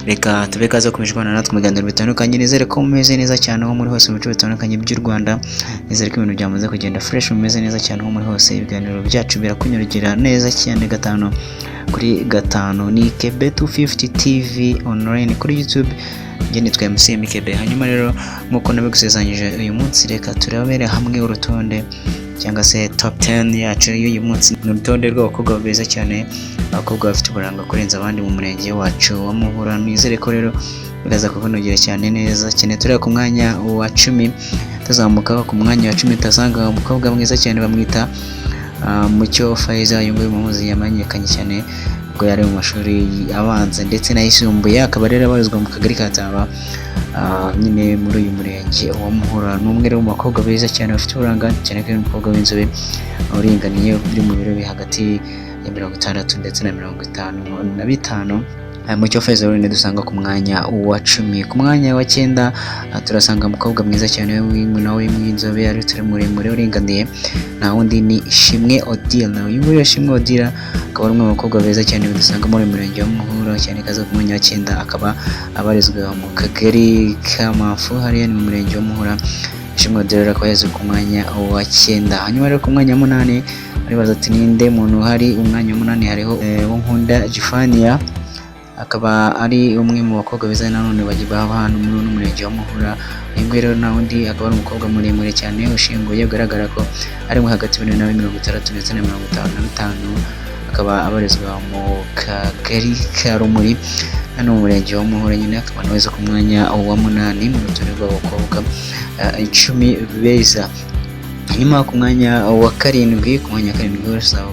Reka tube kaze komeje kubana natwe mu biganiro bitandukanye. Nizere ko mumeze neza cyane aho muri hose mu bice bitandukanye by'u Rwanda. Nizere ko ibintu byamaze kugenda fresh, mumeze neza cyane aho muri hose. Ibiganiro byacu birakunyurugera neza cyane 5 kuri 5. Ni Kebe 250 TV online kuri YouTube, njye nitwa MC Kebe. Hanyuma rero, nk'uko nabigusezeranyije, uyu munsi reka turebere hamwe urutonde cyangwa se top 10 yacu y'uyu munsi. Ni urutonde rw'abakobwa beza cyane, abakobwa bafite uburanga kurenza abandi mu murenge wacu wa Muhura. Nizere ko rero biraza kukunogera cyane neza cyane. Tureba ku mwanya wa 10, tuzamuka ku mwanya wa 10 tuhasanga umukobwa mwiza cyane bamwita Mucyo Faiza. Uyu nguyu muzi, yamenyekanye cyane ubwo yari mu mashuri abanza ndetse n'ayisumbuye, akaba rero abarizwa mu kagari ka Taba, nyine muri uyu murenge wa Muhura. Ni umwe rero mu bakobwa beza cyane bafite uburanga cyane, ko ari umukobwa w'inzobe uringaniye, uri mu biro biri hagati ya 60 ndetse na 55. Mucyo Faiza rero dusanga ku mwanya wa 10. Ku mwanya wa 9 turasanga umukobwa mwiza cyane nawe w'inzobe, ari turi muremure uringaniye, nta wundi ni Ishimwe Odile. Uyu nguyu Ishimwe Odile akaba ari umwe mu bakobwa beza cyane dusanga muri uyu murenge wa Muhura cyane, kaza ku mwanya wa 9, akaba abarizwa mu kagari ka Mafu, hariya ni mu murenge wa Muhura. Ishimwe Odile rero akaba yaje ku mwanya wa 9. Hanyuma rero ku mwanya wa 8 aribaza ati: "Ninde muntu uhari?" Umwanya wa 8 hariho Unkunda Jifania, akaba ari umwe mu bakobwa beza nanone baba hano muri uno murenge wa Muhura. Uyu nguyu rero nta wundi, akaba ari umukobwa muremure cyane ushinguye, ugaragara ko ari mu hagati y'ibiro nawe 60 ndetse na 55, akaba abarizwa mu kagari ka Rumuri hano mu murenge wa Muhura nyine, akaba nawe ku mwanya wa 8 mu rutonde rw'abakobwa 10 beza. Hanyuma ku mwanya wa 7, ku mwanya wa 7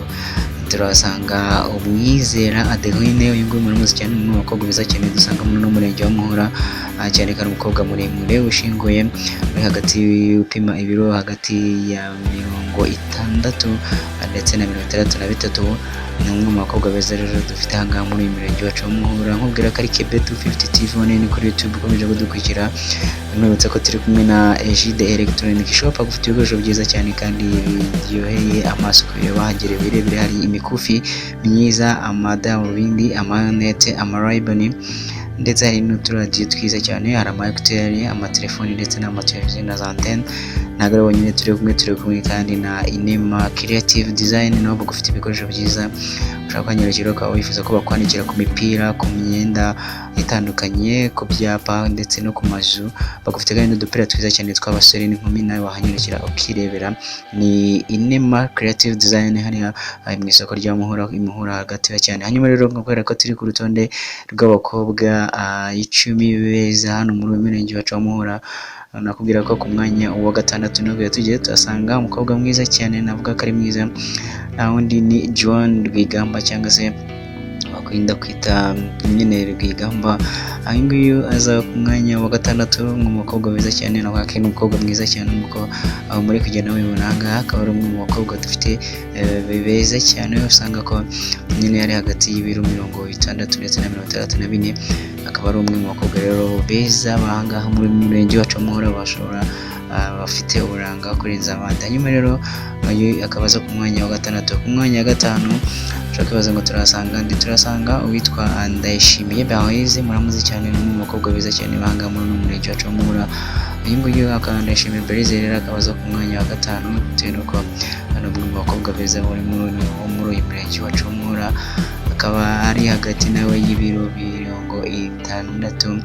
turahasanga Umwizera Adeline. Uyu nguyu muramuzi cyane, ni umwe mu bakobwa beza cyane dusanga muri uno murenge wa Muhura, cyane ko ari umukobwa muremure ushinguye, uri hagati, upima ibiro hagati ya 60 ndetse na 63. Ni umwe mu bakobwa beza rero dufite aha ngaha muri uyu murenge wacu wa Muhura. Nkubwira ko ari Kebe 250 TV nini kuri YouTube ukomeje kudukurikira. Mwibutsa ko turi kumwe na Egide Electronic Shop, agufite ibikoresho byiza cyane kandi biryoheye amaso kureba. Bahagere birebire, hari imikufi myiza, amadarubindi, amanete, amariboni, ndetse hari n'uturadiyo twiza cyane, hari ama écouteurs, amatelefoni ndetse n'amateleviziyo na za antene. Ntabwo ari bonyine turi kumwe, turi kumwe kandi na Inema Creative Design, nabo bagufite ibikoresho byiza. Ushobora kwanyarukira ukaba wifuza ko bakwandikira ku mipira, ku myenda itandukanye, ku byapa ndetse no ku mazu. Bagufite kandi n'udupira twiza cyane tw'abasore n'inkumi. Nawe wahanyarukira ukirebera. Ni Inema Creative Design hariya mu isoko rya Muhura, i Muhura hagati cyane. Hanyuma rero, kubera ko turi ku rutonde rw'abakobwa 10 beza hano muri uyu murenge wacu wa Muhura, nakubwira ko ku mwanya wa 6 nibwo tugiye tuhasanga umukobwa mwiza cyane, navuga ko ari mwiza, nta wundi ni John Rwigamba, cyangwa se bakunda kwita nyine Rwigamba. Uyu nguyu aza ku mwanya wa 6 nk'umukobwa mwiza cyane, navuga ko ari umukobwa mwiza cyane nk'uko aho muri kugenda mubibona aha ngaha, akaba ari umwe mu bakobwa dufite beza cyane, usanga ko nyine ari hagati y'ibiro 60 ndetse na 64, akaba ari umwe mu bakobwa rero beza b'aha ngaha muri murenge wacu wa Muhura, bashobora bafite uburanga kurenza abandi. Hanyuma rero uyu akaba aza ku mwanya wa 6. Ku mwanya wa 5 ushobora kwibaza ngo turahasanga ndi? Turasanga uwitwa Ndayishimiye Baloise, muramuzi cyane, ni umwe mu bakobwa beza cyane b'aha ngaha muri uno murenge wacu wa Muhura. Uyu nguyu akaba Ndayishimiye Baloise rero, akaba aza ku mwanya wa 5 bitewe n'uko ari umwe mu bakobwa beza bari muri uyu murenge wacu wa Muhura, akaba ari hagati nawe y'ibiro 60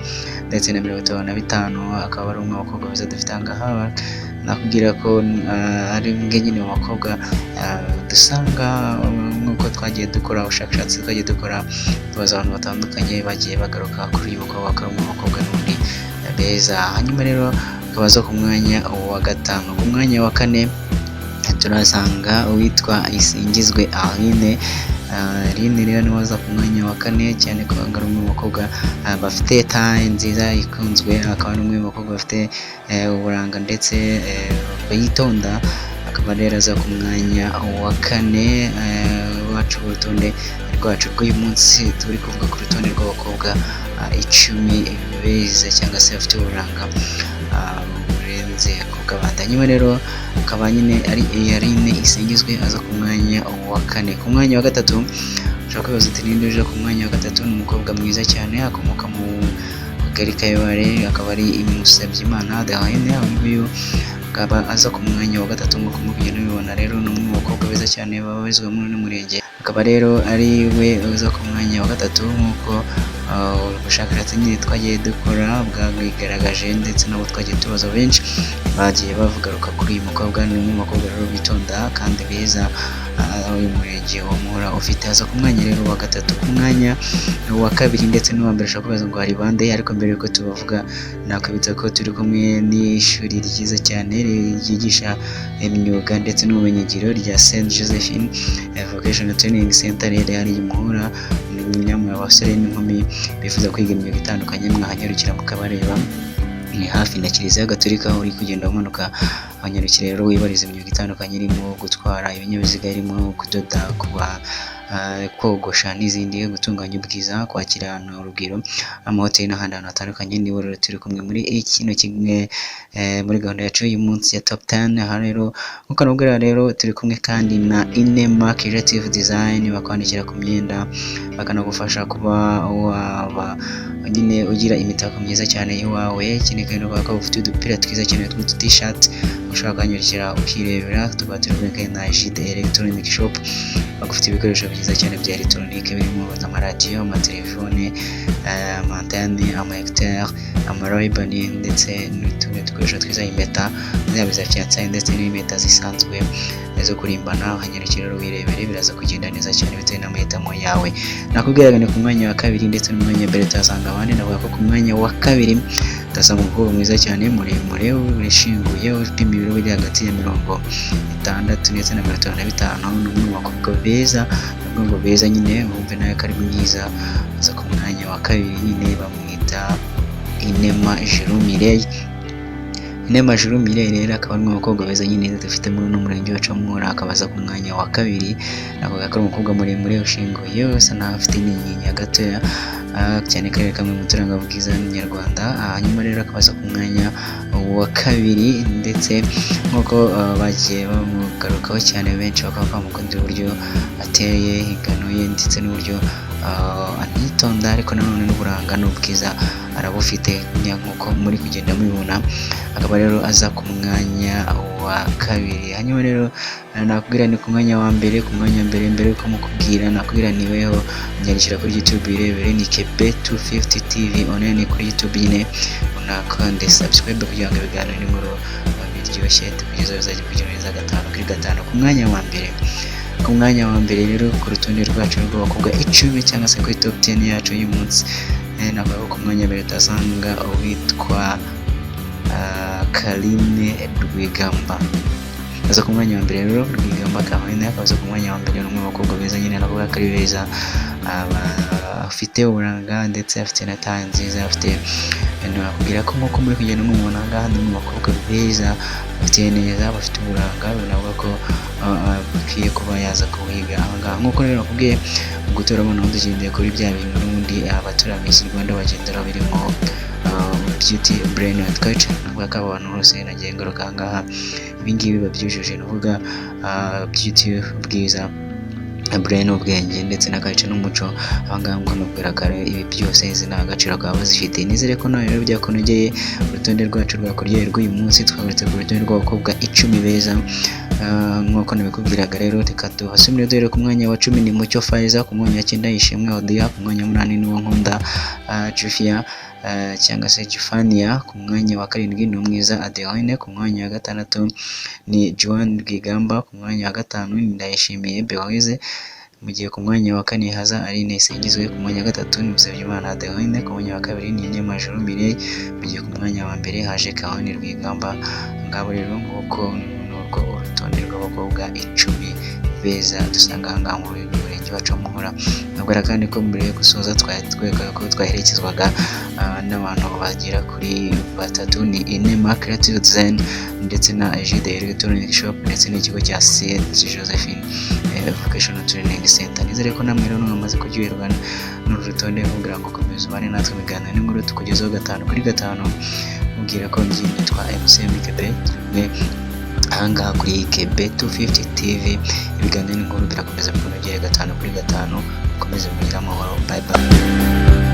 ndetse na 55, akaba ari umwe mu bakobwa beza dufite aha ngaha. Nakubwira ko ari umwe nyine mu bakobwa dusanga, nk'uko twagiye dukora ubushakashatsi, twagiye dukora tubaza abantu batandukanye, bagiye bagaruka kuri uyu mukobwa, akaba ari umwe mu bakobwa n'ubundi beza. Hanyuma rero akaba aza ku mwanya wa 5. Ku mwanya wa 4 turasanga uwitwa Isingizwe Aline. Aline rero niwe aza ku mwanya wa 4, cyane ko ari umwe mu bakobwa bafite taille nziza ikunzwe, akaba ari umwe mu bakobwa bafite uburanga ndetse yitonda, akaba rero aza ku mwanya wa 4 wacu, urutonde rwacu rw'uyu munsi turi kuvuga ku rutonde rw'abakobwa 10 beza cyangwa se bafite uburanga burenze ku bw'abandi. Hanyuma rero akaba nyine ari Aline Isingizwe aza ku mwanya wa 4. Ku mwanya wa 3 ushobora Ushobora kwibaza uti: "Ninde uje ku mwanya wa gatatu?" Ni umukobwa mwiza cyane, akomoka mu kagari ka Kabare, akaba ari Musabyimana Adeline. Uyu nguyu akaba aza ku mwanya wa gatatu nk'uko muri kugenda mubibona. Rero ni umwe mu bakobwa beza cyane babarizwa muri uno murenge, akaba rero ari we uza ku mwanya wa gatatu nk'uko ubushakashatsi nyine twagiye dukora bwabigaragaje, ndetse nabo twagiye tubaza benshi bagiye bavugaruka kuri uyu mukobwa. Ni umwe mu bakobwa rero bitonda kandi beza uyu murenge wa Muhura ufite. Aza ku mwanya rero wa gatatu. Ku mwanya wa kabiri ndetse n'uwa mbere ushobora kubaza ngo hari bande, ariko mbere yuko tubavuga nakwibutsa ko turi kumwe n'ishuri ryiza cyane ryigisha imyuga ndetse n'ubumenyingiro rya Saint Josephine Vocational Training Center riri hariya i Muhura. Namwe abasore n'inkumi bifuza kwiga imyuga itandukanye, mwahanyarukira mukabareba. Ni hafi na Kiliziya Gatolika, uri kugenda umanuka wanyarukira rero wibariza imyuga itandukanye irimo gutwara ibinyabiziga, irimo kudoda, kuba kogosha n'izindi, gutunganya ubwiza, kwakira abantu urugwiro, amahoteli n'ahandi hantu hatandukanye. Nibo rero turi kumwe muri kino kimwe muri gahunda yacu y'uyu munsi ya top 10. Aha rero nk'uko nabwira rero turi kumwe kandi na Inema Creative Design, bakwandikira ku myenda, bakanagufasha kuba waba nyine ugira imitako myiza cyane iwawe. Ikindi kandi nuko ko ufite udupira twiza cyane tw'utu t-shirt, ushobora kuhanyarukira ukirebera. Tukaba turi kumwe kandi na Jide Electronic Shop, bagufite ibikoresho byiza cyane bya electronic birimo amaradiyo, amatelefone, ama antenne, ama écouteur, amarayibani ndetse n'utundi dukoresho twiza, impeta zaba iza fiançailles ndetse n'impeta zisanzwe zo kurimbana. Hanyarukira rero wirebere, biraza kugenda neza cyane bitewe n'amahitamo yawe. Nakubwiraga ni ku mwanya wa kabiri ndetse n'umwanya wa mbere tuhasanga abandi. Navuga ko ku mwanya wa kabiri tuhasanga umukobwa mwiza cyane, muremure, wishinguye, upima ibiro biri hagati ya 60 ndetse na 55. Ni umwe mu bakobwa beza, navuga ngo beza nyine, wumve nawe ko ari mwiza. Aza ku mwanya wa kabiri nyine, bamwita Inema Juru Mireille. Inema Juru Mireille rero akaba ari umwe mu bakobwa beza nyine dufite muri uno murenge wacu wa Muhura, akaba aza ku mwanya wa kabiri. Navuga ko ari umukobwa muremure, ushinguye, usa naho afite n'inyinya gatoya cyane, karere kamwe mu turangabwiza nyarwanda. Hanyuma rero akaba aza ku mwanya wa kabiri, ndetse nk'uko bagiye bamugarukaho cyane benshi, bakaba bamukundira uburyo ateye, ingano ye ndetse n'uburyo anitonda, ariko nanone n'uburanga n'ubwiza arabufite nk'uko muri kugenda mubibona. Akaba rero aza ku mwanya wa kabiri. Hanyuma rero nakubwira ni ku mwanya wa mbere. Ku mwanya wa mbere, mbere yuko mukubwira, nakubwira niweho nyarukira kuri YouTube irebere, ni Kebe 250 TV online kuri YouTube nyine, unakande subscribe kugira ngo ibiganiro n'inkuru biryoshye tukugeza bizajya kugira neza gatanu kuri gatanu. Ku mwanya wa mbere rero ku rutonde rwacu rw'abakobwa 10 cyangwa se kuri top 10 yacu y'uyu munsi, navuga ko ku mwanya wa mbere tuhasanga uwitwa Karine Rwigamba. Aza ku mwanya wa mbere rero Rwigamba Karine akaza ku mwanya wa mbere. Ni umwe mu bakobwa beza nyine, navuga ko ari beza, afite uburanga ndetse afite na taille nziza, afite, nakubwira ko nk'uko muri kugenda mumubona aha ngaha, ni umwe mu bakobwa beza bafite neza, bafite uburanga, navuga ko bikwiye kuba yaza kuwiga aha ngaha. Nk'uko rero nakubwiye, mu gutora abana tugendeye kuri bya bintu n'ubundi abatura Miss Rwanda bagenderaho birimo beauty, brain and culture. Navuga ko aba bantu bose nagiye ngaruka aha ngaha ibi ngibi babyujuje, ni ukuvuga beauty, ubwiza, brain, ubwenge, ndetse na culture n'umuco. Aha ngaha nk'uko nakubwira kare, ibi byose izi ni agaciro kaba bazifite. Nizere ko nawe rero byakunogeye, urutonde rwacu rwakuryoheye rw'uyu munsi. Twagarutse ku rutonde rw'abakobwa 10 beza. Nk'uko nabikubwiraga rero, reka tuhasubire duhere ku mwanya wa 10 ni Mucyo Faiza, ku mwanya wa 9 Ishimwe Odia, ku mwanya wa 8 ni Nkunda Jufia cyangwa se Jufania, ku mwanya wa 7 ni Umwiza Adeline, ku mwanya wa 6 ni Joan Rwigamba, ku mwanya wa 5 ni Ndayishimiye Beloise, mu gihe ku mwanya wa 4 haza Aline Isingizwe, ku mwanya wa 3 ni Musabyimana Adeline, ku mwanya wa 2 ni Inema Juru Mireille, mu gihe ku mwanya wa mbere haje Karine Rwigamba. Ngabo rero nguko nurwo urutonde rw'abakobwa 10 beza dusanga aha ngaha muri uyu murenge wacu wa Muhura. Nabwira kandi ko mbere yo gusoza twari ko twaherekezwaga n'abantu bagera kuri batatu, ni Inema Creative Design ndetse na Egide Electronic Shop ndetse n'ikigo cya St Josephine Vocational Training Center. Nizere ko namwe rero mwamaze kuryoherwa n'uru rutonde, kugira ngo komeza ubane natwe ibiganiro n'inkuru tukugezeho gatanu kuri gatanu. Mubwira ko ngiye nitwa MC MKB, turi kumwe. Ahangaha kuri KB 250 TV, ibiganiro n'inkuru birakomeza bikunogere 5 kuri 5. Mukomeze mugire amahoro. Bye bye.